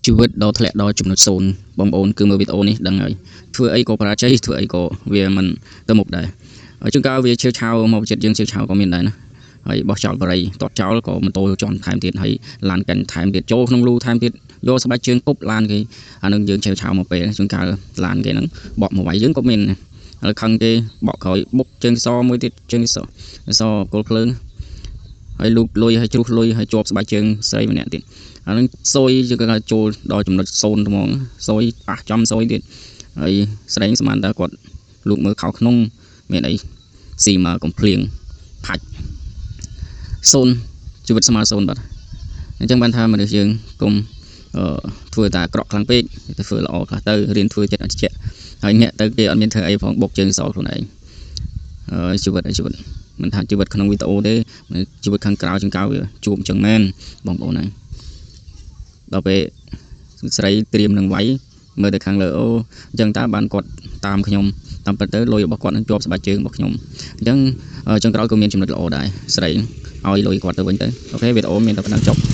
ជីវិតដ៏ធ្លាក់ដល់ចំណុច0បងប្អូនគឺមើលវីដេអូនេះដឹងហើយធ្វើអីក៏បរាជ័យធ្វើអីក៏វាមិនទៅមុខដែរហើយជួនកាលវាឈើឆាវមកចិត្តយើងឈើឆាវក៏មានដែរណាហើយបោះចោលបរិយតតចោលក៏ម៉ូតូជន់ថែមទៀតហើយឡានកាន់ថែមទៀតចូលក្នុងលូថែមទៀតយកស្បែកជើងគប់ឡានគេអានឹងយើងឆេវឆាវមកពេលជួនកាលឡានគេហ្នឹងបកមកវាយយើងក៏មានហើយខឹងគេបកក្រោយបុកជើងសមួយទៀតជើងសសគល់ភ្លើងហើយលូកលុយហើយជ្រុះលុយហើយជាប់ស្បែកជើងស្រីម្នាក់ទៀតអានឹងសុយយើងក៏ចូលដល់ចំណុច0ហ្មងសុយប៉ះចំសុយទៀតហើយស្រីស្មានតើគាត់លូកមើលខោក្នុងមានអីស៊ីមកកំភ្លៀងផាច់សូន្យជីវិតស្មើសូន្យបាទអញ្ចឹងបានថាមនុស្សយើងគុំអឺធ្វើតែអាក្រក់ខ្លាំងពេកទៅធ្វើល្អខ្លះទៅរៀនធ្វើចិត្តអត់ជាក់ហើយញាក់ទៅគេអត់មានធ្វើអីផងបុកជើងសល់ខ្លួនឯងហើយជីវិតជីវិតមិនថាជីវិតក្នុងវីដេអូទេជីវិតខាងក្រៅចង្កៅវាជួបអញ្ចឹងមែនបងប្អូនហើយដល់ពេលស្រីត្រៀមនឹងវាយមើលទៅខាងលើអូអញ្ចឹងតើបានគាត់តាមខ្ញុំតាមពិតទៅលុយរបស់គាត់នឹងជាប់ស្បែកជើងរបស់ខ្ញុំអញ្ចឹងចុងក្រោយក៏មានចំណុចល្អដែរស្រីឲ្យលុយគាត់ទៅវិញទៅOK វីដេអូមានតែប៉ុណ្ណឹងចប់។